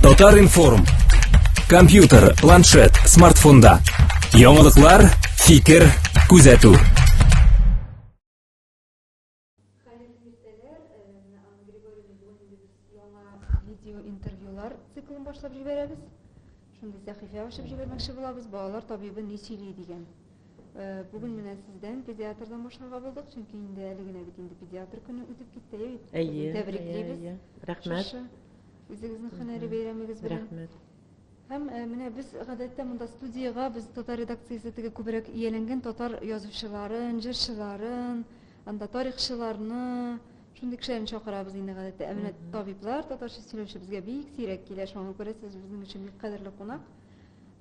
Татар-информ. Компьютер, планшет, смартфонда. Яңалыклар, фикер, күзәтү. Хәерле иртәләр. Менә Анна Григорьевна, бүген инде без яңа видео-интервьюлар циклын башлап җибәрәбез. Шундый сәхифә ачып җибәрмәкче булабыз. Балалар табибы ни сөйли дигән. Бүген менә сездән, педиатрдан башларга булдык, чөнки инде әле генә бит инде педиатр көне үтеп китте, әйе бит? Әйе. Тәбриклибез. Әйе. Рәхмәт. Шушы үзегезнең һөнәри бәйрәмегез белән. Рәхмәт. Һәм менә без гадәттә монда студиягә без татар редакциясе теге күбрәк ияләнгән татар язучыларын, җырчыларын, анда тарихчыларны, шундый кешеләрне чакырабыз инде гадәттә. Ә менә табиблар татарча сөйләүче безгә бик сирәк килә, шуңа күрә сез безнең өчен бик кадерле кунак.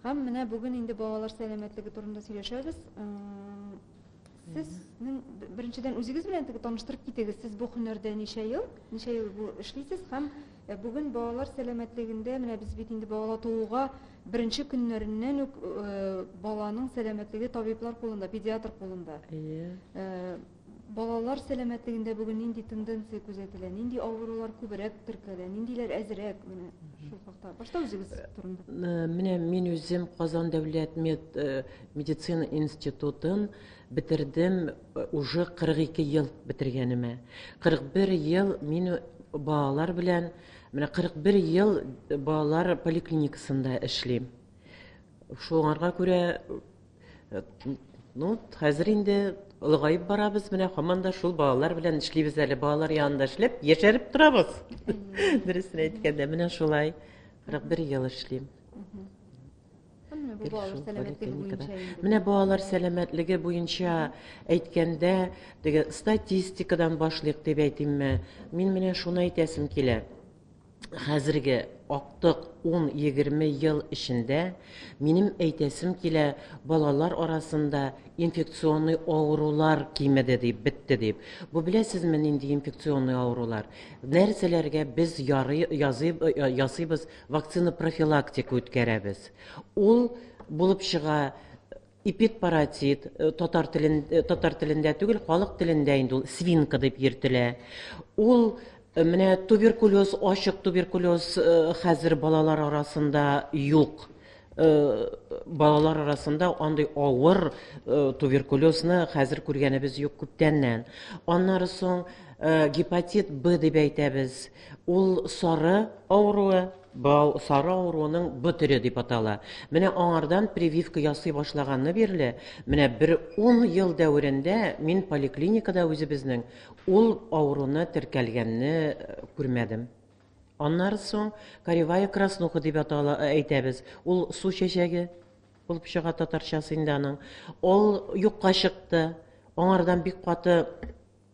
Һәм менә бүген инде балалар сәламәтлеге турында сөйләшәбез. Сезнең беренчедән үзегез белән теге таныштырып китегез. Сез бу һөнәрдә ничә ел, ничә ел бу эшлисез һәм бүген балалар сәламәтлегендә менә без бит инде бала тууга беренче көннәреннән үк баланың сәламәтлеге табиблар кулында, педиатр кулында. Әйе. Балалар сәламәтлегендә бүген нинди тенденция күзәтелә, нинди авырулар күбрәк теркәлә, ниндиләр әзрәк, менә шул хакта. Башта үзегез турында. Менә мин үзем Казан дәүләт мед медицина институтын бетердем уже 42 ел бетергәнемә. 41 ел мин балалар белән, менә 41 ел балалар поликлиникасында эшлим. Шуңарга күрә Ну, хәзер инде олыгаеп барабыз, менә һаман да шул балалар белән эшлибез әле. Балалар янында эшләп, яшәреп торабыз. Дөресен әйткәндә, менә шулай. 41 ел эшлим. Менә бу балалар сәламәтлеге буенча инде. Менә балалар сәламәтлеге буенча әйткәндә, теге статистикадан башлыйк дип әйтимме? Мин менә шуны әйтәсем килә. Хәзерге актык 10-20 ел эчендә, минем әйтәсем килә, балалар арасында инфекционный авырулар кимеде дип, бетте дип. Бу беләсезме нинди инфекционный авырулар? Нәрсәләргә без ярый, язый, ясыйбыз вакцина профилактика үткәрәбез. Ул булып чыга Эпидпаратит, татар телен, татар телендә түгел, халык телендә инде ул свинка дип йөртелә. Ул менә туберкулез, ачык туберкулез хәзер балалар арасында юк. Балалар арасында андый авыр туберкулезны хәзер күргәнебез юк күптәннән. Аннары соң гепатит Б дип әйтәбез. Ул сары авыруы, Бау сары авыруының Б төре дип атала. Менә аңардан прививка ясый башлаганны бирле, менә бер ун ел дәверендә мин поликлиникада үзебезнең ул авыруны теркәлгәнне күрмәдем. Аннары соң коревая краснуха дип атала, әйтәбез. Ул су чәчәге булып чыга татарчасы инде аның. Ул юкка чыкты. Аңардан бик каты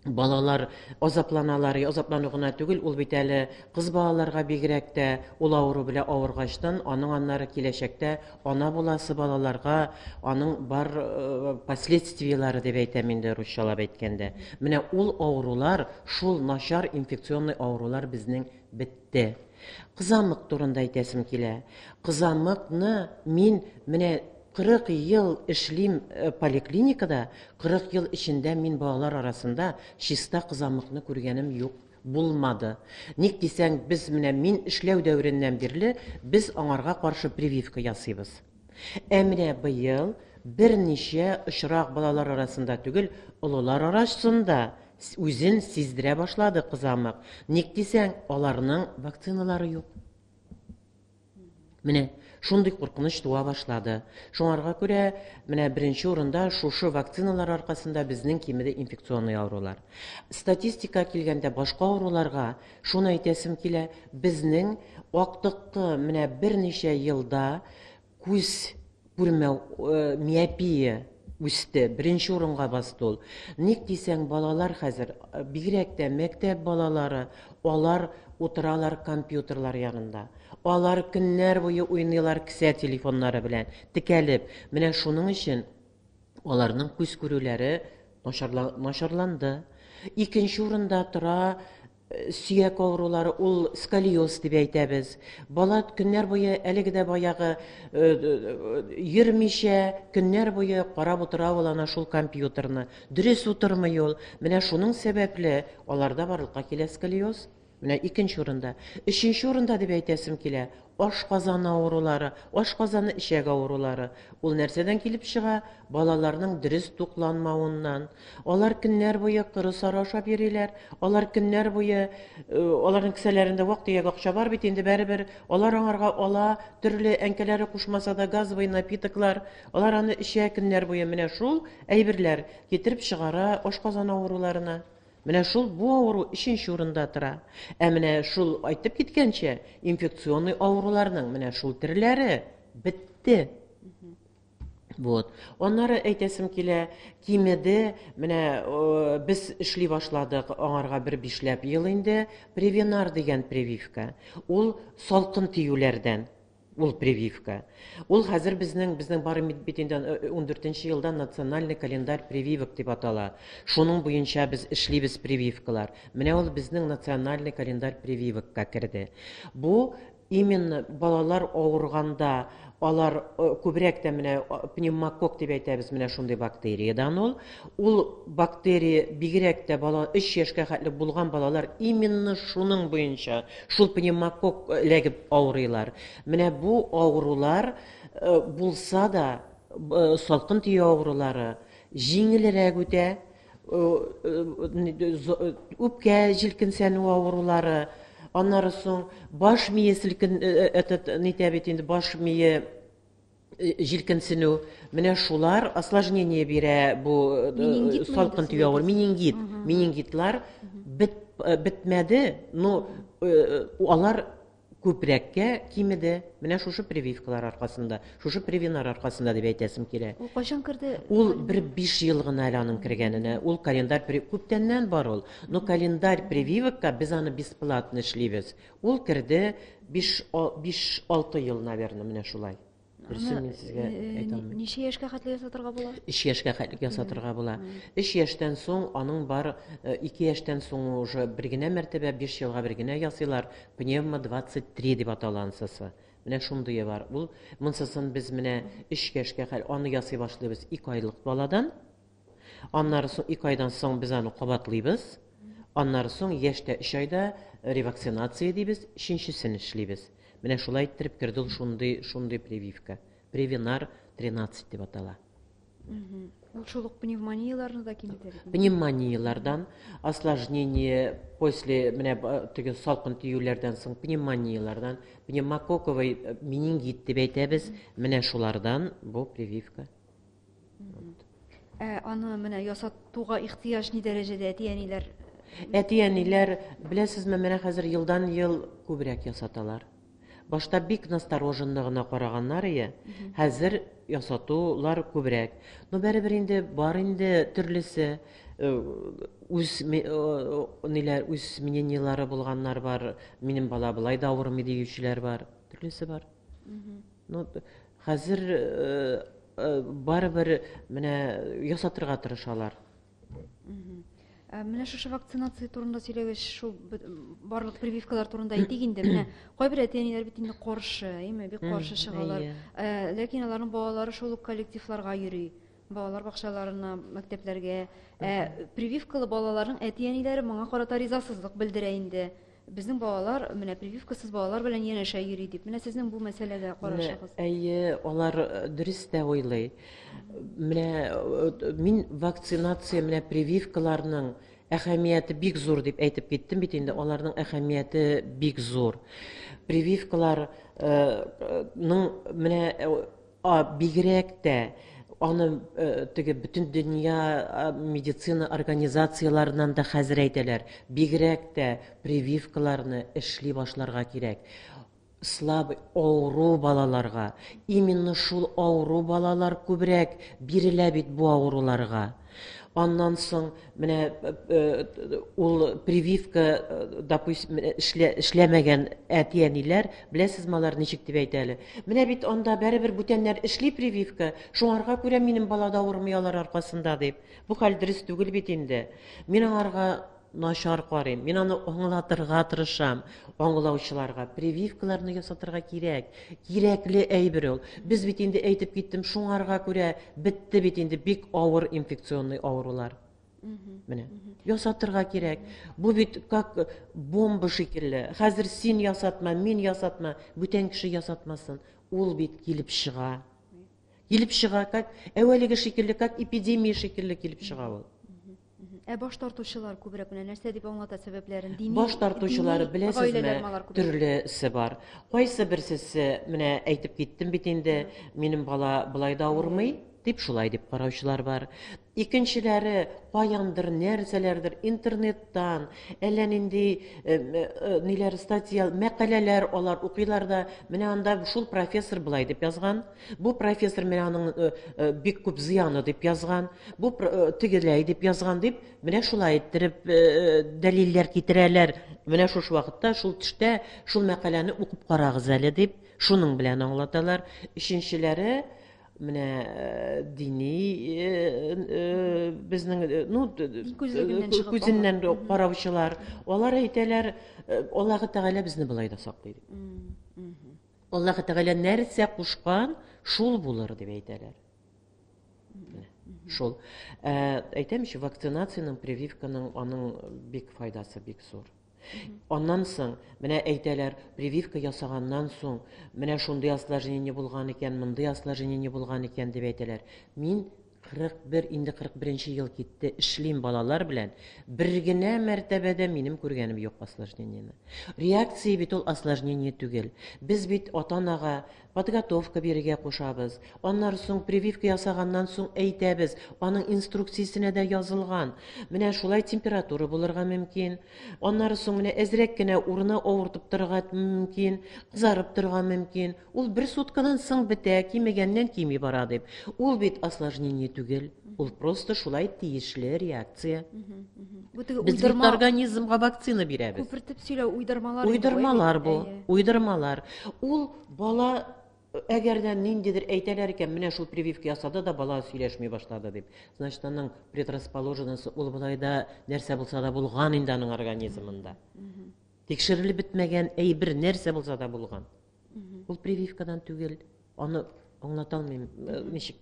балалар азапланалар, азаплану гына түгел, ул бит әле кыз балаларга бигрәк тә ул авыру белән авыргачтан, аның аннары киләчәктә ана буласы балаларга аның бар э, последствияләре дип әйтәм инде русчалап әйткәндә. Менә ул авырулар, шул начар инфекционный авырулар безнең бетте. Кызамык турында әйтәсем килә. Кызамыкны мин менә 40 ел эшлим э, поликлиникада, 40 ел эчендә мин балалар арасында чиста кызамыкны күргәнем юк, булмады. Ник дисәң, без менә мин эшләү дәвереннән бирле без аңарга каршы прививка ясыйбыз. Ә менә быел берничә очрак балалар арасында түгел, олылар арасында үзен сиздерә башлады кызамык. Ник дисәң, аларның вакциналары юк. Менә шундый куркыныч туа башлады. Шуңарга күрә менә беренче урында шушы вакциналар аркасында безнең кимеде инфекционный авырулар. Статистика килгәндә башка авыруларга шуны әйтәсем килә, безнең актыккы менә берничә елда күз күрмәү, э, миопия үсте, беренче урынга басты ул. Ник дисәң, балалар хәзер, э, бигрәк тә мәктәп балалары, алар утыралар компьютерлар янында. Алар көннәр буе уйныйлар кесә телефоннары белән, текәлеп. Менә шуның өчен аларның күз күрүләре начарланды. Икенче урында тора Сөяк авырулары, ул сколиоз дип әйтәбез. Бала көннәр буе әлеге дә баягы йөрмичә, көннәр буе карап утыра ул ана шул компьютерны. Дөрес утырмый ул. Менә шуның сәбәпле аларда барлыкка килә сколиоз. Менә икенче урында. Өченче урында дип әйтәсем килә, ашказаны авырулары, ашказаны-эчәк авырулары. Ул нәрсәдән килеп чыга? Балаларның дөрес тукланмавыннан. Алар көннәр буе коры-сары ашап йөриләр. Алар көннәр буе, аларның кесәләрендә вак-төяк акча бар бит инде барыбер. Алар аңарга ала төрле әнкәләре кушмаса да газовый напитоклар. Алар аны эчә көннәр буе. Менә шул әйберләр китереп чыгара ашказаны авыруларына. Менә шул бу авыру өченче урында тора. Ә менә шул әйтеп киткәнчә, инфекционный авыруларның менә шул төрләре бетте. Вот. Аннары әйтәсем килә, кимеде, менә без эшли башладык аңарга бер бишләп ел инде, Превенар дигән прививка. Ул салкын тиюләрдән. Ул прививка. Ул хәзер безнең, безнең бар бит инде ундүртенче елдан национальный календарь прививок дип атала. Шуның буенча без эшлибез прививкалар. Менә ул безнең национальный календарь прививокка керде. Бу именно балалар авырганда, алар күбрәк тә менә пневмококк дип әйтәбез, менә шундый бактериядән ул. Ул бактерия бигрәк тә бала өч яшькә хәтле булган балалар именно шуның буенча шул пневмококк эләгеп авырыйлар. Менә бу авырулар булса да, салкын тию авырулары җиңелрәк үтә. Үпкә җилкенсәнү авырулары, аннары соң баш мие селкен, этот, нитә бит инде, баш мие җилкенсенү, менә шулар осложнение бирә бу салкын тию авыру, менингит, менингитлар бет, бетмәде, но алар күбрәккә кимеде. Менә шушы прививкалар аркасында, шушы превенар аркасында дип әйтәсем килә. Ул кайчан керде? Ул бер 5 ел гына әле аның кергәненә. Ул календарь күптәннән бар ул. Но календарь прививокка без аны бесплатно эшлибез. Ул керде 5-6 ел, наверное, менә шулай. Дөресен мин сезгә әйтә алмыйм. Ничә яшькә хәтле ясатырга була? 3 яшькә хәтле ясатырга була. 3 яшьтән соң аның бар, 2 яшьтән соң уже бер генә мәртәбә, 5 елга бер генә ясыйлар. Пневмо 23 дип атала ансысы. Менә шундые бар. Ул монсысын без менә 3 яшькә хәл аны ясый башлыйбыз 2 айлык баладан. Аннары соң 2 айдан соң без аны кабатлыйбыз. Аннары соң яшьтә 3 айда ревакцинация дибез, өченчесен эшлибез. Менә шулай иттереп керде ул шундый, шундый прививка. Превенар 13 дип атала. Ул шул ук пневмонияләрне дә киметә бит. Пневмонияләрдән, осложнение после менә теге салкын тиюләрдән соң пневмонияләрдән, пневмококковый менингит дип әйтәбез, менә шулардан бу прививка. Ә аны менә ясатуга ихтыяҗ ни дәрәҗәдә әти-әниләр? Әти-әниләр, беләсезме, менә хәзер елдан-ел күбрәк ясаталар. Башта бик настороженно гына караганнар ие, хәзер ясатулар күбрәк. Но бәребер инде бар инде төрлесе, үз ниләр, үз мнениелары булганнар бар, минем бала болай да авырмый диючеләр бар, төрлесе бар. Ну, хәзер барыбер менә ясатырга тырышалар. Менә шушы вакцинация турында сөйләгәч, шул барлык прививкалар турында әйтик инде. Менә кайбер әти-әниләр бит инде каршы, әйме, бик каршы чыгалар. Ләкин аларның балалары шул ук коллективларга йөри. Балалар бакчаларына, мәктәпләргә. Ә прививкалы балаларның әти-әниләре моңа карата ризасызлык белдерә инде. Безнең балалар менә прививкасыз балалар белән янәшә йөри дип. Менә сезнең бу мәсьәләгә карашыгыз. Әйе, алар дөрес тә уйлый. Менә мин вакцинация, менә прививкаларның әһәмияте бик зур дип әйтеп киттем бит инде, аларның әһәмияте бик зур. Прививкаларның менә Бигрәк тә аны теге бөтен дөнья медицина организацияләреннән дә хәзер әйтәләр, бигрәк тә прививкаларны эшли башларга кирәк. Слабый, авыру балаларга. Именно шул авыру балалар күбрәк бирелә бит бу авыруларга. Аннан соң менә ул прививка, допустим, эшләмәгән әти-әниләр, беләсезме алар ничек дип әйтә әле? Менә бит анда барыбер бүтәннәр эшли прививка, шуңарга күрә минем бала да авырмый алар аркасында дип. Бу хәл дөрес түгел бит инде. Мин аңарга начар карыйм. Мин аны аңлатырга тырышам. Аңлаучыларга прививкаларны ясатырга кирәк. Кирәкле әйбер ул. Без бит инде әйтеп киттем, шуңарга күрә бетте бит инде бик авыр инфекционный авырулар. Менә. Ясатырга кирәк. Бу бит как бомба шикелле. Хәзер син ясатма, мин ясатма, бүтән кеше ясатмасын. Ул бит килеп чыга. Килеп чыга, как әүвәлеге шикелле, как эпидемия шикелле килеп чыга ул. Ә баш тартучылар күбрәк менә нәрсә дип аңлата сәбәпләрен? Дини, Баш тартучылары дини беләсезме, гаиләләрме алар күбрәк? төрлесе бар. Кайсы берсесе, менә әйтеп киттем бит инде, минем бала болай да авырмый, дип шулай дип караучылар бар. Икенчеләре каяндыр, нәрсәләрдер, интернеттан, әллә нинди э, э, ниләр, статья, мәкаләләр алар укыйлар да, менә анда шул профессор болай дип язган, бу профессор менә аның э, бик күп зыяны дип язган, бу тегеләй дип язган дип, менә шулай иттереп дәлилләр китерәләр. Менә шушы вакытта, шул төштә, шул мәкаләне укып карагыз әле дип, шуның белән аңлаталар. Өченчеләре, менә э, дини э, э, безнең ну күзеннән караучылар алар әйтәләр Аллаһы Тәгалә безне болай да саклый дип. Аллаһы Тәгалә нәрсә кушкан, шул булыр дип әйтәләр. Шул. Әйтәм ич, вакцинациянең, прививканың аның бик файдасы бик зур. Аннан соң, менә әйтәләр, прививка ясаганнан соң, менә шундый осложнение булган икән, мондый осложнение булган икән дип әйтәләр. Мин 41, инде 41 нче ел китте, эшлим балалар белән. Бер генә мәртәбә дә минем күргәнем юк осложнениене. Реакция бит ул осложнение түгел. Без бит ата-анага Подготовка бирергә кушабыз. Аннары соң прививка ясаганнан соң әйтәбез, аның инструкциясенә дә язылган. Менә шулай температура булырга мөмкин. Аннары соң менә әзрәк кенә урыны авыртып торырга мөмкин, кызарып торырга мөмкин. Ул бер суткадан соң бетә, кимегәннән кими бара дип. Ул бит осложнение түгел. Ул просто шулай тиешле реакция. Бу теге Без бит уйдырма организмга вакцина бирәбез. Күпертеп сөйләү уйдырмалар инде бу, әй бит? Уйдырмалар бу, Әйе. уйдырмалар. Ул бала әгәр дә ниндидер әйтәләр икән, менә шул прививка ясады да бала сөйләшми башлады дип. Значит, аның предрасположенности ул болай да нәрсә булса да булган инде аның организмында. Тикшерелеп бетмәгән әйбер нәрсә булса да булган. Ул прививкадан түгел. Аны аңлата алмыйм, э, ничек.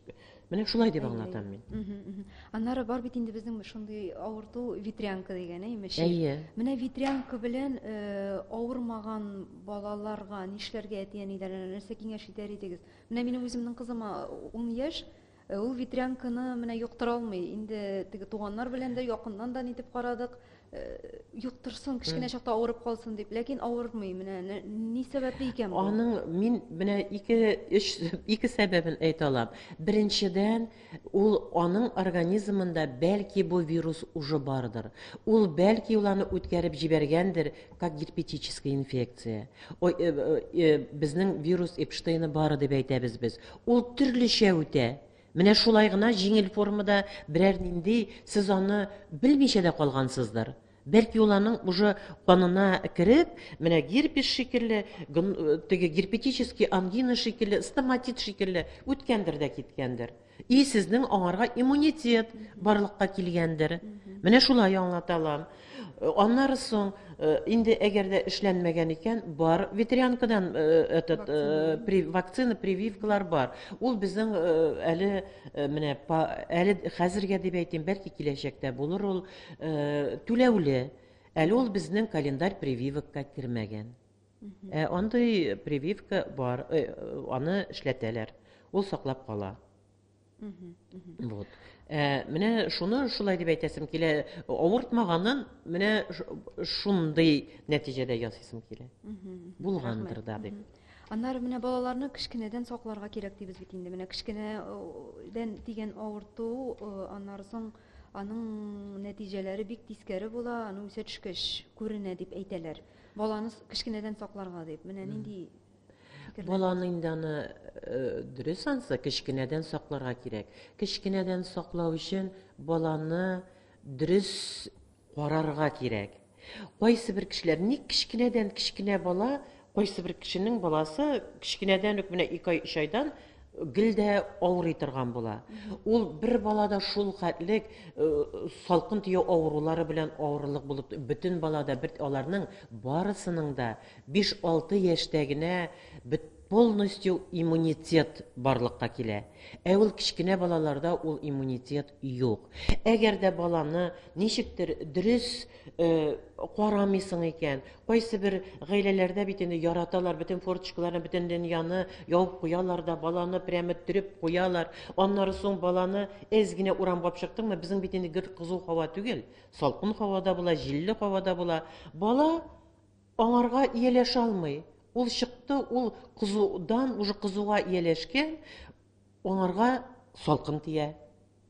Менә шулай дип аңлатам мин. Аннары бар бит инде безнең шундый авырту ветрянка дигән, әйме? Әйе. Менә ветрянка белән э, авырмаган балаларга нишләргә әти-әниләренә нәрсә киңәш итәр идегез? Менә минем үземнең кызыма 10 яшь, Э, ул ветрянканы менә йоктыра алмый. Инде теге туганнар белән дә якыннан да нитеп карадык. Э, йоктырсын, кечкенә чакта авырып калсын дип, ләкин авырмый. Менә ни сәбәпле икән бу? Аның мин менә ике, өч, ике сәбәбен әйтә алам. Беренчедән, ул аның организмында бәлки бу вирус уже бардыр. Ул бәлки ул аны үткәреп җибәргәндер, как герпетическая инфекция. Ой, э, э, безнең вирус Эпштейна бары дип әйтәбез без. Ул төрлечә үтә. Менә шулай гына җиңел формада берәр нинди сез аны белмичә дә калгансыздыр. Бәлки ул аның уже канына кереп, менә герпес шикелле, теге герпетический ангина шикелле, стоматит шикелле үткәндер дә киткәндер. И сезнең аңарга иммунитет барлыкка килгәндер. Менә шулай аңлата алам. Аннары соң, инде әгәр дә эшләнмәгән икән, бар ветрянкадан этот вакцина, прививкалар бар. Ул безнең әле менә әле хәзергә дип әйтим, бәлки киләчәктә булыр ул түләүле. Әле ул безнең календарь прививокка кермәгән. Ә андый прививка бар, аны эшләтәләр. Ул саклап кала. Вот. Ә, менә шуны шулай дип әйтәсем килә. Авыртмаганын менә шундый нәтиҗәдә ясыйсым килә. Булгандыр да дип. Аннары менә балаларны кечкенәдән сакларга кирәк дибез бит инде. Менә кечкенәдән дигән авырту, аннары соң аның нәтиҗәләре бик тискәре була, аны үсә төшкәч күренә дип әйтәләр. Баланы кечкенәдән сакларга дип. Менә нинди Баланы инде аны э, дөрес ансы кечкенәдән сакларга кирәк. Кечкенәдән саклау өчен баланы дөрес карарга кирәк. Кайсы бер кешеләр ник кечкенәдән кечкенә бала, кайсы бер кешенең баласы кечкенәдән үк менә 2 ай, 3 айдан гел дә авырый торган була. Ул бер балада шул хәтлек э, салкын тию авырулары белән авырлык булып, бөтен балада бер аларның барысының да 5-6 яшьтә генә бөт, полностью иммунитет барлыкка килә. Ә ул кечкенә балаларда ул иммунитет юк. Әгәр дә баланы ничектер дөрес э, карамыйсың икән, кайсы бер гаиләләрдә бит инде яраталар, бөтен форточкаларны, бөтен дөньяны ябып куялар да, баланы прямо төреп куялар. Аннары соң баланы әз генә урамга алып чыктыңмы, безнең бит инде гел кызу һава түгел, салкын һавада була, җилле һавада була. Бала аңарга ияләшә алмый. Ул чыкты, ул кызудан уже кызуга ияләшкән, аңарга салкын тия.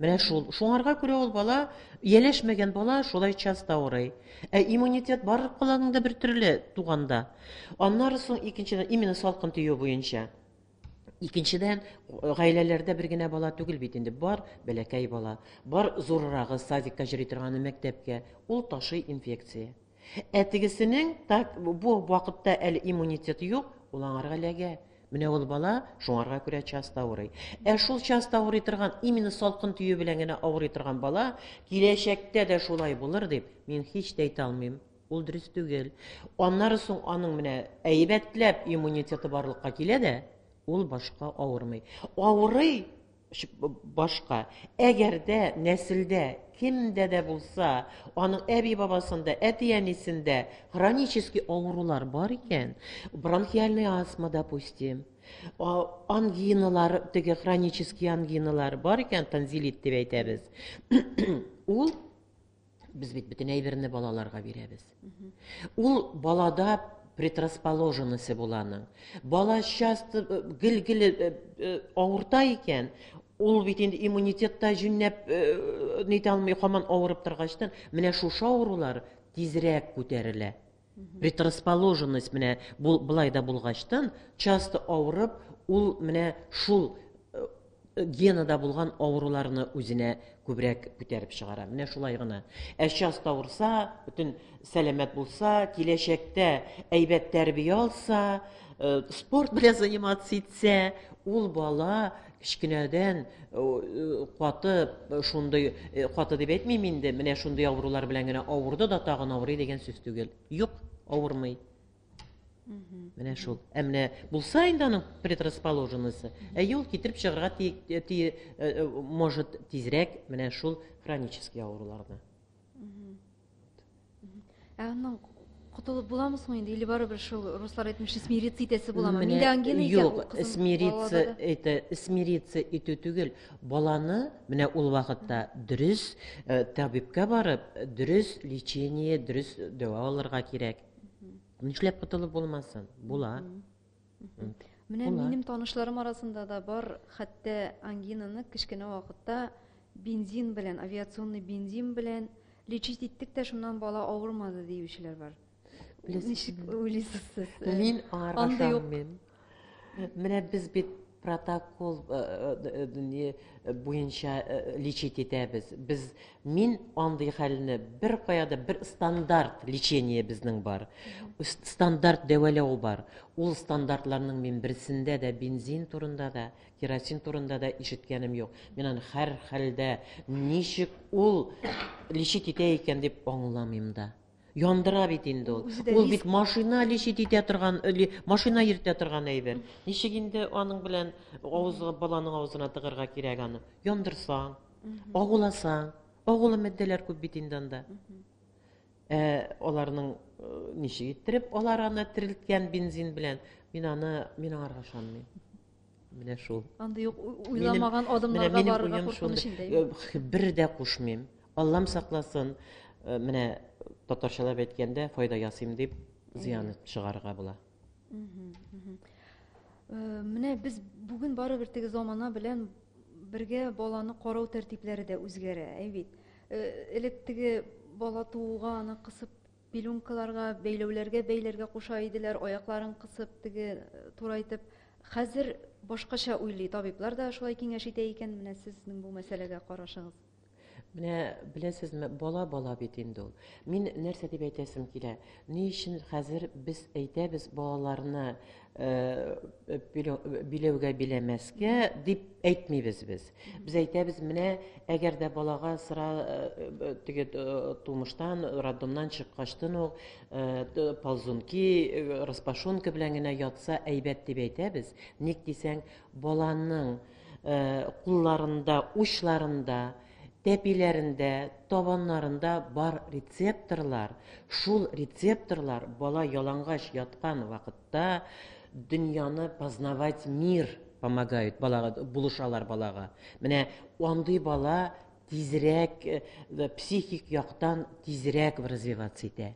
Менә шул. Шуңарга күрә ул бала, ияләшмәгән бала шулай часто авырый. Ә иммунитет барлык баланың да бер төрле туганда. Аннары соң икенчедән, именно салкын тию буенча. Икенчедән, гаиләләрдә бер генә бала түгел бит инде. Бар бәләкәй бала, бар зуррагы, садикка йөри торганы, мәктәпкә. Ул ташый инфекция. Ә тегесенең так бу вакытта әле иммунитеты юк, ул аңарга эләгә. Менә ул бала шуңарга күрә часто авырый. Ә шул часто авырый торган, именно салкын тию белән генә авырый торган бала киләчәктә дә шулай булыр дип мин һич тә әйтә алмыйм. Ул дөрес түгел. Аннары соң аның менә әйбәтләп иммунитеты барлыкка килә дә, ул башка авырмый. Авырый башка. Әгәр дә нәселдә кемдә дә булса, аның әби-бабасында, әти-әнисендә хронический авырулар бар икән, бронхиальный астма, допустим, ангиналар, теге хронический ангиналар бар икән, тонзиллит дип әйтәбез. Ул без бит бөтен әйберне балаларга бирәбез. Ул балада предрасположенности була аның. Бала часто гел-гел э, э, авырта икән, ул бит инде иммунитетта җүнләп нитә алмый, һаман авырып торгачтан, менә шушы авырулар тизрәк күтәрелә. Предрасположенность менә болай да булгачтан, часто авырып, ул менә шул генада булган авыруларны үзенә күбрәк күтәреп чыгара. Менә шулай гына. Ә часто авырса, бөтен сәламәт булса, киләчәктә әйбәт тәрбия алса, э, спорт белән заниматься итсә, ул бала кечкенәдән э, каты шундый каты дип әйтмим инде, менә шундый авырулар белән генә авырды да тагын авырый дигән сүз түгел. Юк, авырмый. Менә шул. Ә менә булса инде аның предрасположенности, әйе, ул китереп чыгарга ти, ти, э, э, может тизрәк менә шул хронический авыруларны. Ә аннан котылып буламы соң инде или барыбер шул руслар әйтмешли смириться итәсе буламы? Миндә ангина икән, Юк, смириться это смириться итү түгел. Баланы менә ул вакытта дөрес э, табибка барып, дөрес лечение, дөрес дәва алырга кирәк. Нишләп котылып булмасын? Була. Менә минем танышларым арасында да бар, хәтта ангинаны кечкенә вакытта бензин белән, авиационный бензин белән лечить иттек тә, шуннан бала авырмады диючеләр бар. Ничек уйлыйсыз сез? Мин аңарга ышанмыйм. Менә без бит протокол э, э, э, буенча лечить итәбез. Без мин андый хәлне бер кая да бер стандарт лечение безнең бар. Стандарт дәвалау бар. Ул стандартларның мин берсендә дә бензин турында да, керосин турында да ишеткәнем юк. Мин аны һәр хәлдә ничек ул лечить итә икән дип аңламыйм да. Яндыра бит инде ул. Ул бит машина лечить итә торган, машина йөртә торган әйбер. Ничек инде аның белән авызга баланың авызына тыгырга кирәк аны? Яндырсаң, агуласаң, агулы матдәләр күп бит инде анда. Ә аларның ничек иттереп алар аны терелткән бензин белән, мин аны мин аңарга ышанмыйм. Менә шул. Андый ук уйламаган адымнарга барырга куркыныч инде. Бер дә кушмыйм. Аллам сакласын, э, менә татарчалап әйткәндә, файда ясыйм дип зыян чыгарырга була. Э, менә без бүген барыбер теге замана белән бергә баланы карау тәртипләре дә үзгәрә, әй бит. Э, элек теге бала тууга аны кысып Пеленкаларга, бәйләүләргә бәйләргә куша иделәр, аякларын кысып, теге турайтып. Хәзер башкача уйлый, табиблар да шулай киңәш итә икән. Менә сезнең бу мәсьәләгә карашыгыз. Менә беләсезме, бала бала бит инде ул. Мин нәрсә дип әйтәсем килә? Ни өчен хәзер без әйтәбез балаларны э, биләүгә биләмәскә дип әйтмибез без. Без әйтәбез, менә әгәр дә балага сыра э, теге э, тумыштан, роддомнан чыккачтын ук ползунки, распашонка белән генә ятса әйбәт дип әйтәбез. Ник дисәң, баланың кулларында, учларында, тәпиләрендә, табаннарында бар рецепторлар. Шул рецепторлар бала ялангач яткан вакытта дөньяны познавать мир помогают балага, булышалар балага. Менә андый бала тизрәк психик яктан тизрәк развиваться итә.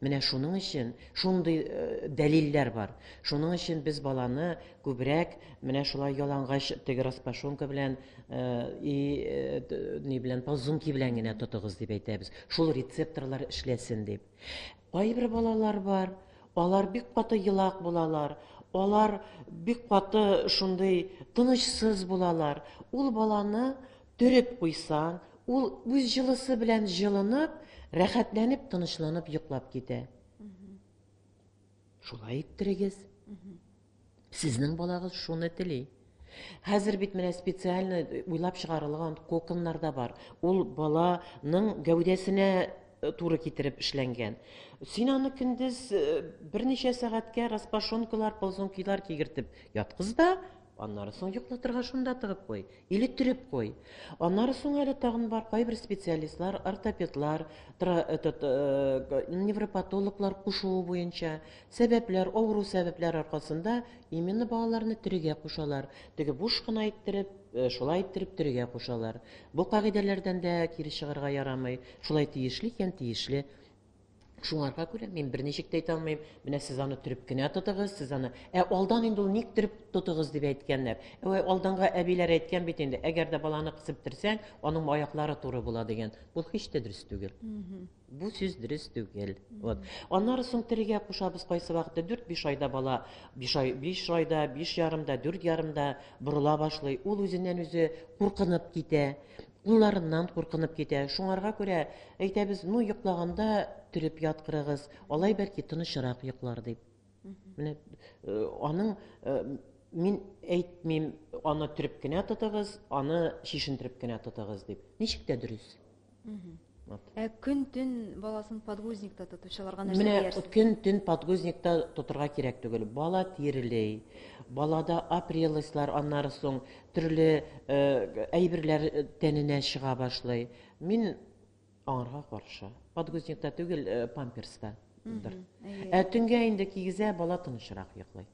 Менә шуның өчен шундый дәлилләр бар. Шуның өчен без баланы күбрәк менә шулай ялангач теге распашонка белән и ни белән ползунки белән генә тотыгыз дип әйтәбез. Шул рецепторлар эшләсен дип. Кайбер балалар бар, алар бик каты елак булалар, алар бик каты шундый тынычсыз булалар. Ул баланы төреп куйсаң, ул үз җылысы белән җылынып, рәхәтләнеп, тынычланып йоклап китә. Шулай иттерегез. Сезнең балагыз шуны тели. Хәзер бит менә специально уйлап чыгарылган коконнар да бар. Ул баланың гәүдәсенә э, туры китереп эшләнгән. Син аны көндез э, берничә сәгатькә распашонкалар, ползункилар кигертеп яткыз да, аннары соң йоклатырга шунда тыгып куй. Или төреп куй. Аннары соң әле тагын бар кайбер специалистлар, ортопедлар, этот, э, невропатологлар кушуы буенча сәбәпләр, авыру сәбәпләр аркасында именно балаларны төрегә кушалар. Теге буш кына иттереп, э, шулай иттереп төрегә кушалар. Бу кагыйдәләрдән дә кире чыгарга ярамый. Шулай тиешле икән, тиешле. Шуңарга күрә мин берничек тә әйтә алмыйм, менә сез аны төреп кенә тотыгыз, сез аны. Ә алдан инде ул ник төреп тотыгыз дип әйткәннәр. Әвәй алданга әбиләр әйткән бит инде, әгәр дә баланы кысып төрсәң, аның аяклары туры була дигән. Бу һич тә дөрес түгел. Бу сүз дөрес түгел. Вот. Аннары соң терегә кушабыз кайсы вакытта 4-5 айда бала 5 ай, 5 айда, 5 ярымда, 4 ярымда борыла башлый. Ул үзеннән үзе куркынып китә. Кулларыннан куркынып китә. Шуңарга күрә әйтәбез, ну, йоклаганда төреп яткырыгыз, алай бәлки тынычрак йоклар дип. Менә э, аның э, мин әйтмим, аны төреп кенә тотыгыз, аны чишендереп кенә тотыгыз дип. Ничек тә дөрес. Вот. Ә көн-төн баласын подгузникта тотучыларга нәрсә Менә диярсез? көн-төн подгузникта тотырга кирәк түгел. Бала тирли, балада опрелостьлар, аннары соң төрле э, әйберләр э, тәненә чыга башлый. Мин аңарга каршы. Подгузникта түгел, э, памперста. Ә төнгә инде кигезә, бала тынычрак йоклый.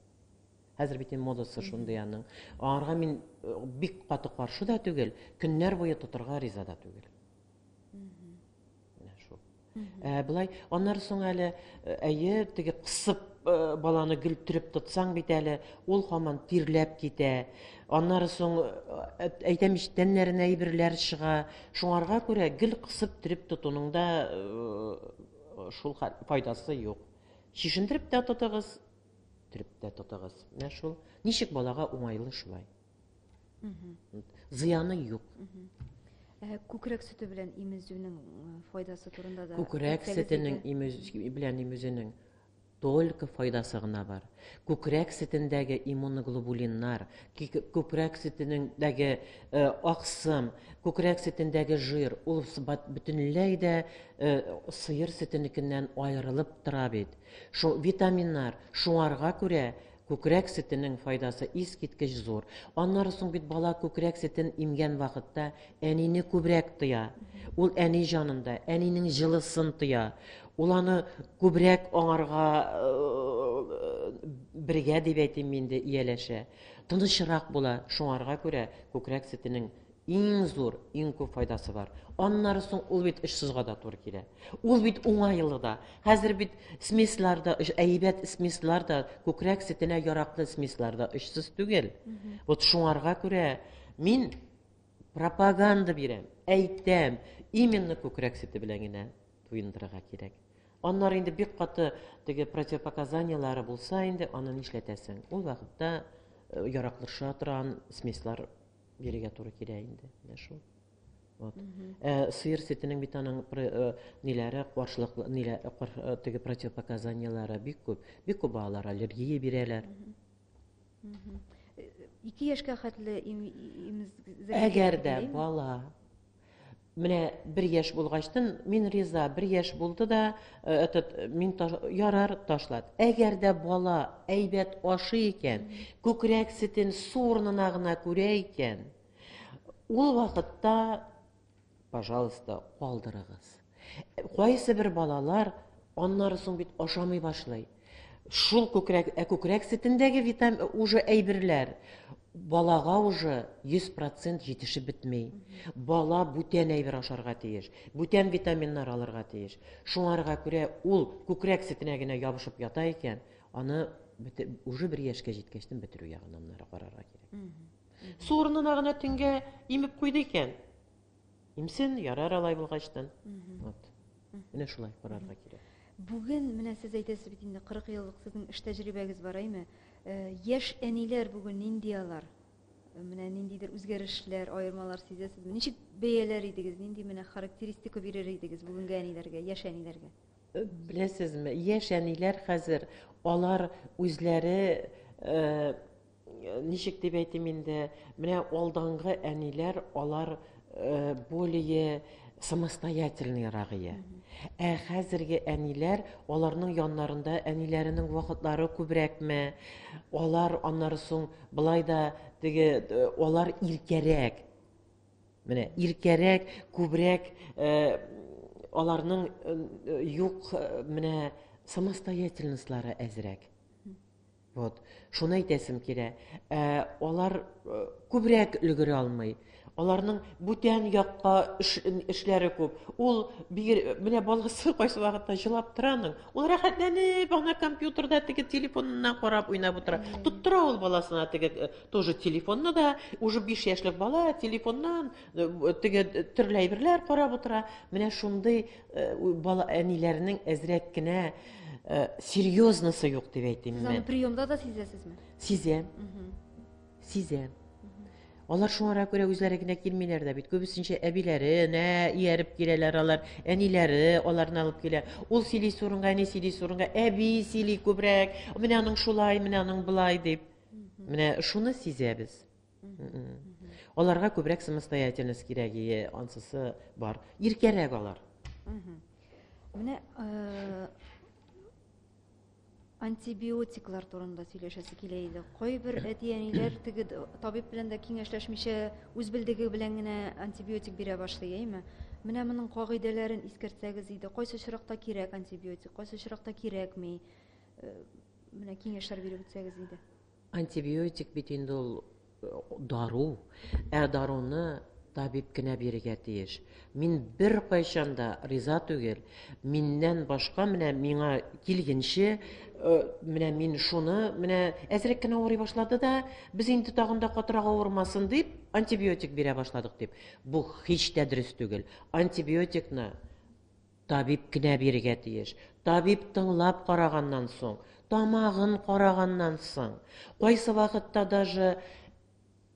Хәзер бит инде модасы шундый аның. Аңарга мин э, бик каты каршы да түгел, көннәр буе тотырга риза да түгел. Менә шул. Ә болай аннары соң әле э, әйе, теге кысып э, баланы гел төреп тотсаң бит әле, ул һаман тирләп китә. Аннары соң әйтәм ич, тәннәренә әйберләр чыга. Шуңарга күрә гел кысып төреп тотуның да шул файдасы юк. Чишендереп тә тотыгыз, төреп тә тотыгыз. Менә шул. Ничек балага уңайлы шулай. Зыяны юк. Ә күкрәк сөте белән имезүнең э, файдасы турында да Күкрәк сөтенең имез белән имезүнең только файдасы гына бар. Күкрәк сөтендәге иммуноглобулиннар, күкрәк сөтенеңдәге э, аксым, күкрәк сөтендәге жир, ул бөтенләй дә э, сыер сөтенекеннән аерылып тора бит. Шу витаминнар, шуңарга күрә күкрәк сөтенең файдасы искиткеч зур. Аннары соң бит бала күкрәк сөтен имгән вакытта әнине күбрәк тоя. Ул әни җанында, әнинең җылысын тоя. Ул аны күбрәк аңарга бергә дип әйтим инде ияләшә. Тынычрак була. Шуңарга күрә күкрәк сөтенең Иң зур, иң күп файдасы бар. Аннары соң ул бит очсызга да туры килә. Ул бит уңайлы да. Хәзер бит смеслар да, әйбәт смеслар да, күкрәк сөтенә яраклы смеслар да очсыз түгел. Вот шуңарга күрә мин пропаганда бирәм, әйтәм, именно күкрәк сөте белән генә туендырырга кирәк. Аннары инде бик каты теге противопоказанияләре булса инде аны нишләтәсең? Ул вакытта э, яраклаша торган смеслар бирергә туры килә инде. Менә шул. Вот. Ә сыер сөтенең бит аның э, ниләре, каршылыклы, ниләр, э, теге противопоказанияләре бик күп. Бик күп балалар аллергия бирәләр. 2 яшькә хәтле имезергә Әгәр дә бала менә бер яшь булгачтын, мин риза, бер яшь булды да, э, этот, мин таш, ярар ташлат. Әгәр дә бала әйбәт ашый икән, күкрәк сөтен су урынына гына күрә икән, ул вакытта, пожалуйста, калдырыгыз. Кайсы бер балалар аннары соң бит ашамый башлый. Шул күкрәк, ә күкрәк сөтендәге витам уже әйберләр балага уже 100% җитешеп бетми. Бала бүтән әйбер ашарга тиеш, бүтән витаминнар алырга тиеш. Шуңарга күрә ул күкрәк сөтенә генә ябышып ята икән, аны уже бер яшькә җиткәчтен бетерү ягын аннары карарга кирәк. Су урынына гына төнгә имеп куйды икән. Имсен, ярар алай булгачтан. Вот. Менә шулай карарга кирәк. Бүген менә сез әйтәсез бит инде 40 еллык сезнең эш тәҗрибәгез бар, әйме? Э, яшь әниләр бүген нинди алар? Э, менә ниндидер үзгәрешләр, аермалар сизәсезме? Ничек бәяләр идегез? Нинди менә характеристика бирер идегез бүгенге әниләргә, яшь әниләргә? Э, беләсезме, яшь әниләр хәзер алар үзләре ничек дип әйтим инде, менә алдангы әниләр, алар э, более самостоятельныйрак ие. Ә хәзерге әниләр, аларның яннарында әниләренең вакытлары күбрәкме? Алар аннары соң былай да теге э, алар иркәрәк. Менә иркәрәк, күбрәк э, аларның юк менә самостоятельностьлары әзрәк. Вот. Шуны әйтәсем килә. Ә, алар э, күбрәк өлгерә алмый. Аларның бүтән якка эш, эшләре күп. Ул бигер, менә баласы кайсы вакытта җылап тора аның. Ул рәхәтләнеп ана компьютерда теге телефонына карап уйнап утыра. Тоттыра ул баласына теге э, тоже телефонны да, уже 5 яшьлек бала телефоннан э, теге төрле әйберләр карап утыра. Менә шундый бала әниләрнең әзрәк кенә Э, серьезносы юк дип әйтим Сез аны приемда да сизәсезме? Сизәм. Сизәм. Алар шуңа күрә үзләре генә килмиләр дә бит. Күбесенчә әбиләренә ияреп киләләр алар, әниләре аларны алып килә. Ул сөйли урынга, әни сөйли урынга, әби сөйли күбрәк. Менә аның шулай, менә аның былай дип. Менә шуны сизәбез. Аларга күбрәк самостоятельность кирәк, ансысы бар. Иркәрәк алар. Менә э, антибиотиклар турында сөйләшәсе килә иде. Кайбер әти-әниләр теге табиб белән дә киңәшләшмичә үз белдеге белән генә антибиотик бирә башлый, әйме? Менә моның кагыйдәләрен искәртсәгез иде. Кайсы очракта кирәк антибиотик, кайсы очракта кирәкми? Э, менә киңәшләр биреп үтсәгез иде. Антибиотик бит инде ул дару. Ә даруны табиб кенә бирергә тиеш. Мин беркайчан да риза түгел. Миннән башка менә миңа килгенче, менә мин шуны, менә әзрәк кенә авырый башлады да, без инде тагын да катырак авырмасын дип, антибиотик бирә башладык дип. Бу һич тә дөрес түгел. Антибиотикны Табиб кенә бирергә тиеш. Табиб тыңлап караганнан соң, тамагын караганнан соң, кайсы вакытта даже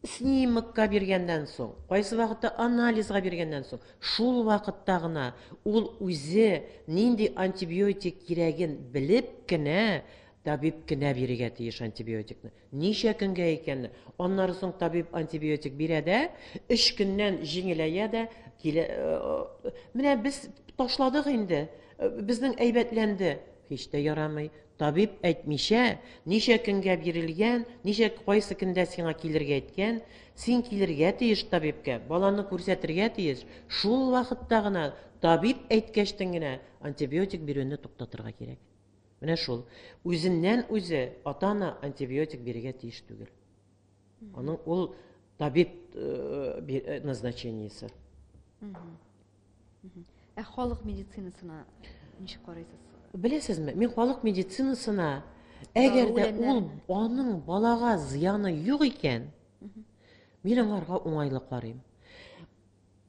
снимокка биргәннән соң, кайсы вакытта анализга биргәннән соң, шул вакытта гына ул үзе нинди антибиотик кирәген белеп кенә табиб кенә бирергә тиеш антибиотикны. Ничә көнгә икәнне. Аннары соң табиб антибиотик бирә дә, өч көннән җиңеләя дә, килә. Э, менә без ташладык инде, э, безнең әйбәтләнде. Һич тә ярамый. Табиб әйтмичә, ничә көнгә бирелгән, ничә кайсы көндә сиңа килергә әйткән, син килергә тиеш табибкә, баланы күрсәтергә тиеш. Шул вакытта гына, табиб әйткәчтен генә антибиотик бирүне туктатырга кирәк. Менә шул. Үзеннән үзе ата-ана антибиотик бирергә тиеш түгел. Аның ул табиб э, э, назначениесе. Ә халык медицинасына ничек карыйсыз? Беләсезме, мин халык медицинасына әгәр дә ул аның балага зыяны юк икән, мин аңарга уңайлы карыйм.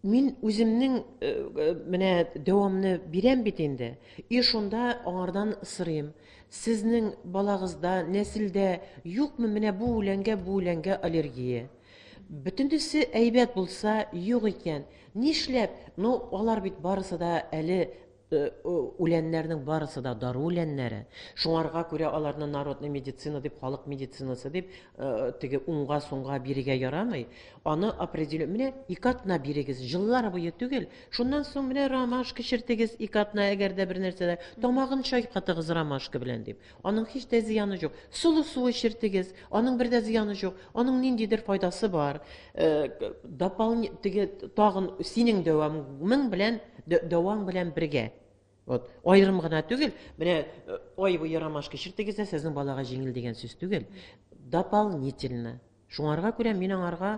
Мин үземнең э, э, менә дәвамны бирәм бит инде. И шунда аңардан сорыйм. Сезнең балагызда, нәселдә юкмы менә бу үләнгә, бу үләнгә аллергия? Бөтенесе әйбәт булса, юк икән. Нишләп? Ну, алар бит барысы да әле э, үләннәрнең барысы да дару үләннәре. Шуңарга күрә аларны народный медицина дип, халык медицинасы дип, э, теге уңга-суңга бирергә ярамый. Аны определен, менә ике атна бирегез, җыллар буе түгел. Шуннан соң менә ромашка эчертегез ике атна, әгәр дә бер нәрсә дә, тамагын чайкатыгыз ромашка белән дип. Аның һич тә зыяны юк. Солы суы эчертегез, аның бер дә зыяны юк. Аның ниндидер файдасы бар. Э, дополни теге тагын синең дәвамың белән дәваң белән бергә. Вот, аерым гына түгел, менә э, ай буе ромашка эчертегез дә сезнең балага җиңел дигән сүз түгел. Дополнительно. Шуңарга күрә мин аңарга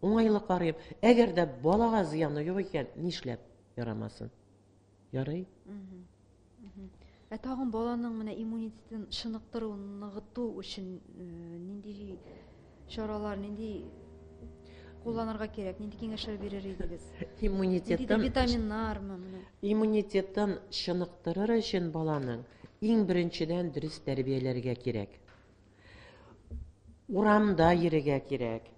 уңайлы карыйм. Әгәр дә балага зыяны юк икән, нишләп ярамасын? Ярый. Ә тагын баланың менә иммунитетын чыныктыру, ныгыту өчен э, нинди чаралар, нинди кулланырга кирәк, нинди киңәшләр бирер идегез? Иммунитеттан витаминнармы менә? Иммунитеттан чыныктырыр өчен баланың иң беренчедән дөрес тәрбияләргә кирәк. Урамда йөрергә кирәк,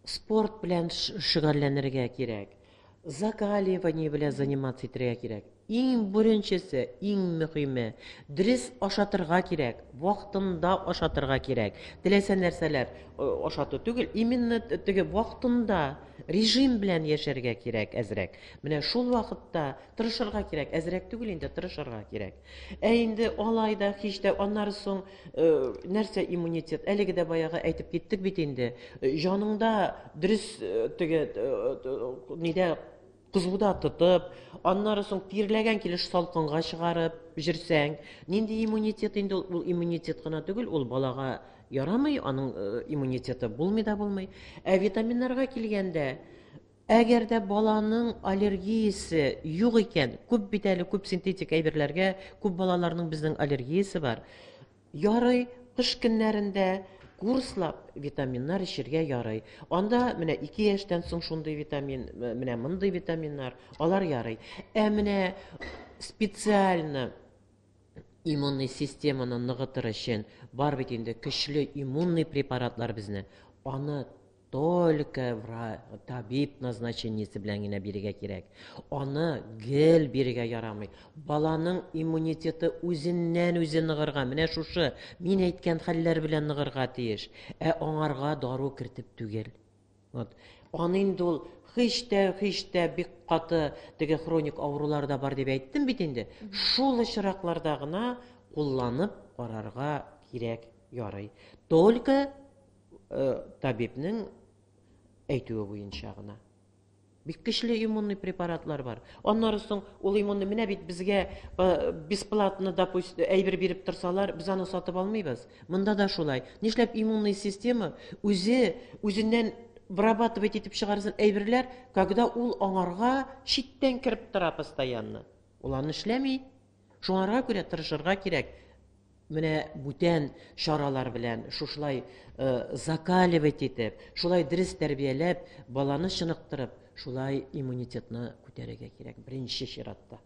спорт белән шөгыльләнергә кирәк, закаливание белән заниматься итәргә кирәк. Иң беренчесе, иң мөһиме, дөрес ашатырга кирәк, вакытында ашатырга кирәк. Теләсә нәрсәләр э, ашату түгел, именно теге вакытында режим белән яшәргә кирәк әзрәк. Менә шул вакытта тырышырга кирәк, әзрәк түгел инде, тырышырга кирәк. Ә инде алай да һич тә аннары соң Э, нәрсә иммунитет? Әлеге дә баягы әйтеп киттек бит инде. Э, җаныңда дөрес э, теге нидә кызуда тотып, аннары соң тирләгән килеш салкынга чыгарып җөрсәң, нинди иммунитет инде ул? Ул иммунитет кына түгел, ул балага ярамый, аның иммунитеты булмый да булмый. Ә витаминнарга килгәндә, әгәр дә баланың аллергиясе юк икән, күп бит әле күп синтетик әйберләргә, күп балаларның безнең аллергиясе бар. Ярый, кыш көннәрендә курслап витаминнар эчергә ярый. Анда менә 2 яшьтән соң шундый витамин, менә мондый витаминнар, алар ярый. Ә менә специально иммунный системаны ныгытыр өчен бар бит инде көчле иммунный препаратлар безне. Аны Только табиб назначениесе белән генә бирергә кирәк. Аны гел бирергә ярамый. Баланың иммунитеты үзеннән-үзе ныгырга, менә шушы мин әйткән хәлләр белән ныгырга тиеш. Ә аңарга дару кертеп түгел. Вот. Аны инде ул һич тә, һич тә бик каты теге хроник авырулар да бар дип әйттем бит инде. Шул очракларда гына кулланып карарга кирәк, ярый. Только Э, табибнең әйтүе буенча гына. Бик көчле иммунный препаратлар бар. Аннары соң ул иммунный менә бит безгә э, бесплатно, допустим, әйбер биреп торсалар, без аны сатып алмыйбыз. Монда да шулай. Нишләп иммунный система үзе үзеннән вырабатывать итеп чыгарсын әйберләр, когда ул аңарга читтән кереп тора постоянно. Ул аны эшләми. Шуңарга күрә тырышырга кирәк. Менә бүтән чаралар белән шушылай э, закаливать итеп, шулай дөрес тәрбияләп, баланы чыныктырып, шулай иммунитетны күтәрергә кирәк беренче чиратта.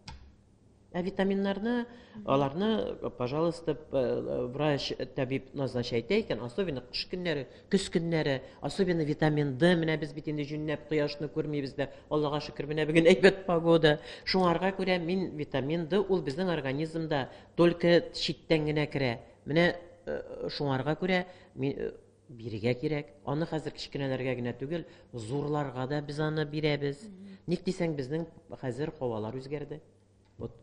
Ә витаминнарны, аларны, пожалуйста, э, врач, табиб назначать итә икән, особенно кыш көннәре, көз көннәре, особенно витамин D, менә без бит инде җүнләп кояшны күрмибез дә, Аллага шөкер, менә бүген әйбәт погода. Шуңарга күрә мин витамин D ул безнең организмда только читтән генә керә. Менә э, шуңарга күрә мин э, бирергә кирәк. Аны хәзер кечкенәләргә генә түгел, зурларга да без аны бирәбез. Ник дисәң, безнең хәзер һавалар үзгәрде. Вот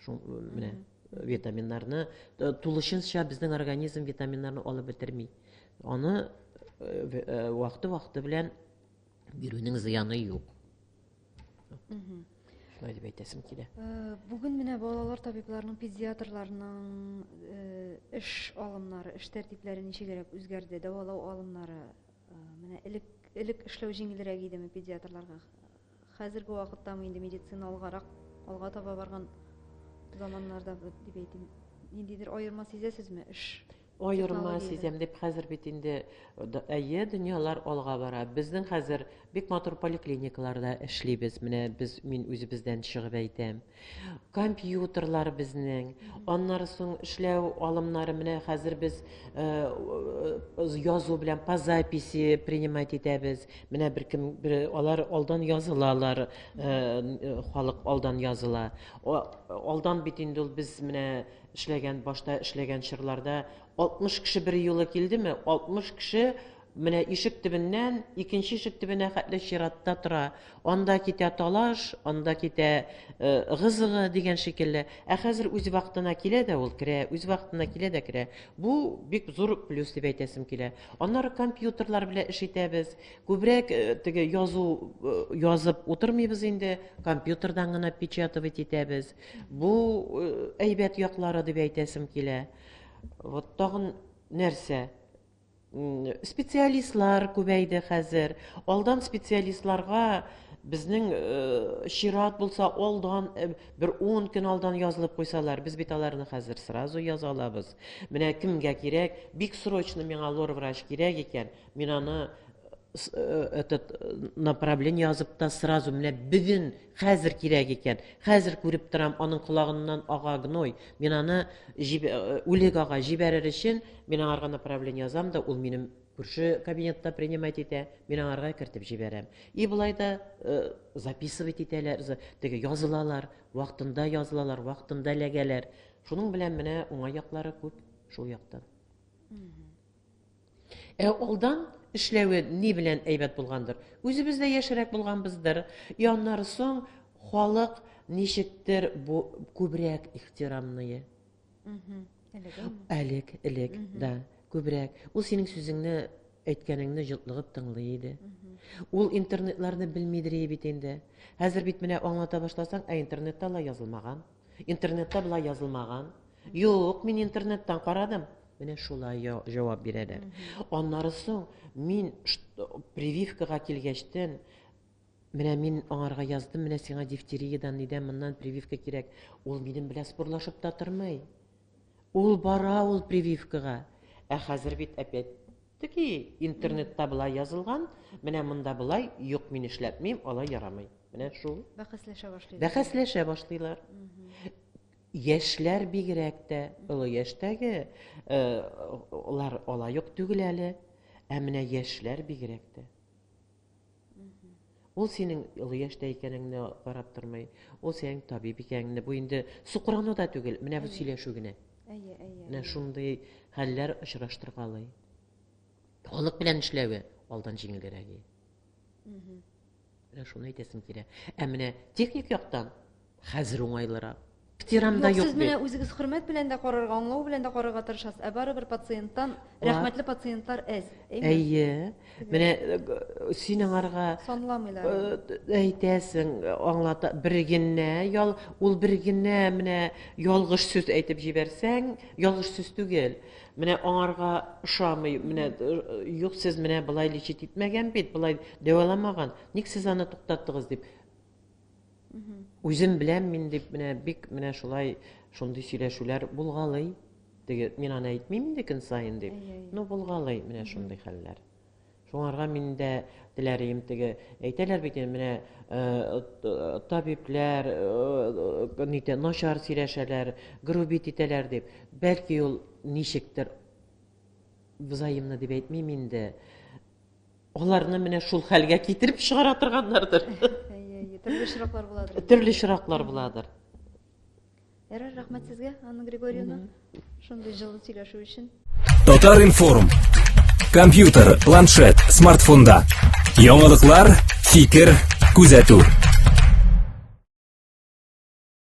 шул менә витаминнарны э, тулысынча безнең организм витаминнарны алып бетерми. Аны вакыты-вакыты белән бирүнең зыяны юк. Шулай дип әйтәсем килә. Э, бүген менә балалар табибларының, педиатрларның э, эш алымнары, эш тәртипләре ничегрәк үзгәрде, дәвалау алымнары. Э, менә элек элек эшләү җиңелрәк идеме педиатрларга? Хәзерге вакыттамы инде медицина алгарак, алга таба барган заманнарда дип әйтим. Ниндидер аерма сизәсезме эш? Аерма сизәм дип хәзер бит инде әйе, дөньялар алга бара. Безнең хәзер бик матур поликлиникаларда эшлибез. Менә без мин үзебездән чыгып әйтәм. Компьютерлар безнең. Аннары соң эшләү алымнары менә хәзер без э, э, язу белән по записи принимать итәбез. Менә беркем бер, алар алдан язылалар, э, халык алдан языла. Алдан бит инде ул без менә эшләгән, башта эшләгән чорларда 60 кеше бер юлы килдеме, 60 кеше менә ишек төбеннән икенче ишек төбенә хәтле чиратта тора. Анда китә талаш, анда китә э, ыгы-зыгы дигән шикелле. Ә хәзер үз вакытына килә дә ул керә, үз вакытына килә дә керә. Бу бик зур плюс дип әйтәсем килә. Аннары компьютерлар белән эш итәбез. Күбрәк э, теге язу э, язып утырмыйбыз инде, компьютердан гына печатывать итәбез. Бу э, әйбәт яклары дип әйтәсем килә. Вот тагын нәрсә? Специалистлар күбәйде хәзер. Алдан специалистларга безнең э, чират булса, алдан э, бер 10 көн алдан язылып куйсалар, без бит аларны хәзер сразу яза алабыз. Менә кемгә кирәк, бик срочно миңа лор врач кирәк икән, мин аны этот направление язып та сразу менә бүген хәзер кирәк икән, хәзер күреп торам, аның колагыннан ага гной, мин аны үлек ага җибәрер өчен мин аңарга направление язам да, ул минем күрше кабинетта принимать итә, мин аңарга кертеп җибәрәм. И болай да записывать итәләр, теге язылалар, вакытында язылалар, вакытында эләгәләр. Шуның белән менә уңай яклары күп шул яктан. Ә алдан эшләве ни белән әйбәт булгандыр? Үзебез дә яшьрәк булганбыздыр. И аннары соң халык ничектер бу күбрәк ихтирамные. Элек, элек, да, күбрәк. Ул синең сүзеңне әйткәнеңне җотлыгып тыңлый иде. Ул интернетларны белмидер бит инде. Хәзер бит менә аңлата башласаң, ә интернетта алай язылмаган. Интернетта болай язылмаган. Юк, мин интернеттан карадым. Менә шулай җавап бирәләр. Аннары соң мин прививкага килгәчтен, менә мин аңарга яздым, менә сиңа дифтериядан, нидән, моннан прививка кирәк. Ул минем белән спорлашып та тормый. Ул бара ул прививкага. Ә хәзер бит опять таки интернетта болай язылган, менә монда болай, юк, мин эшләтмим, алай ярамый. Менә шул. Бәхәсләшә башлыйлар. Бәхәсләшә башлыйлар. Яшьләр бигрәк тә, олы яшьтәге алар алай ук түгел әле, ә менә яшьләр бигрәк тә. Ул синең олы яшьтә икәнеңне карап тормый, ул синең табиб икәнеңне, бу инде сукрану да түгел, менә бу сөйләшү генә. Әйе, әйе. Менә шундый хәлләр очраштыргалый. Халык белән эшләве алдан җиңелрәк. Менә шуны әйтәсем килә. Ә менә техник яктан хәзер уңайлырак. Ихтирам да юк. Сез менә үзегез хөрмәт белән дә карарга, аңлау белән дә карарга тырышасыз. Ә барыбер пациенттан рәхмәтле пациентлар әз. Әйе. Менә э, син аңарга санламыйлар. Э, әйтәсең, аңлата бер генә ял, ул бер генә менә ялгыш сүз әйтеп җибәрсәң, ялгыш сүз түгел. Менә аңарга ошамый, менә э, юк сез менә болай лечить итмәгән бит, болай дәваламаган. Ник сез аны туктаттыгыз дип. Үзем беләм мин дип менә бик менә шулай шундый сөйләшүләр булгалый. Теге мин аны әйтмим инде көн саен дип. Ну булгалый менә шундый хәлләр. Шуңарга мин дә теләр идем теге әйтәләр бит инде менә э, табибләр э, нитә начар сөйләшәләр, грубить итәләр дип. Бәлки ул ничектер взаимно дип әйтмим инде. Аларны менә шул хәлгә китереп чыгара торганнардыр. Әйе, әйе, төрле очраклар буладыр. Төрле очраклар буладыр. Ярар, рәхмәт сезгә, Анна Григорьевна. Шундый җылы сөйләшү өчен. Татар информ. Компьютер, планшет, смартфонда. Яңалыклар, фикер, күзәтү.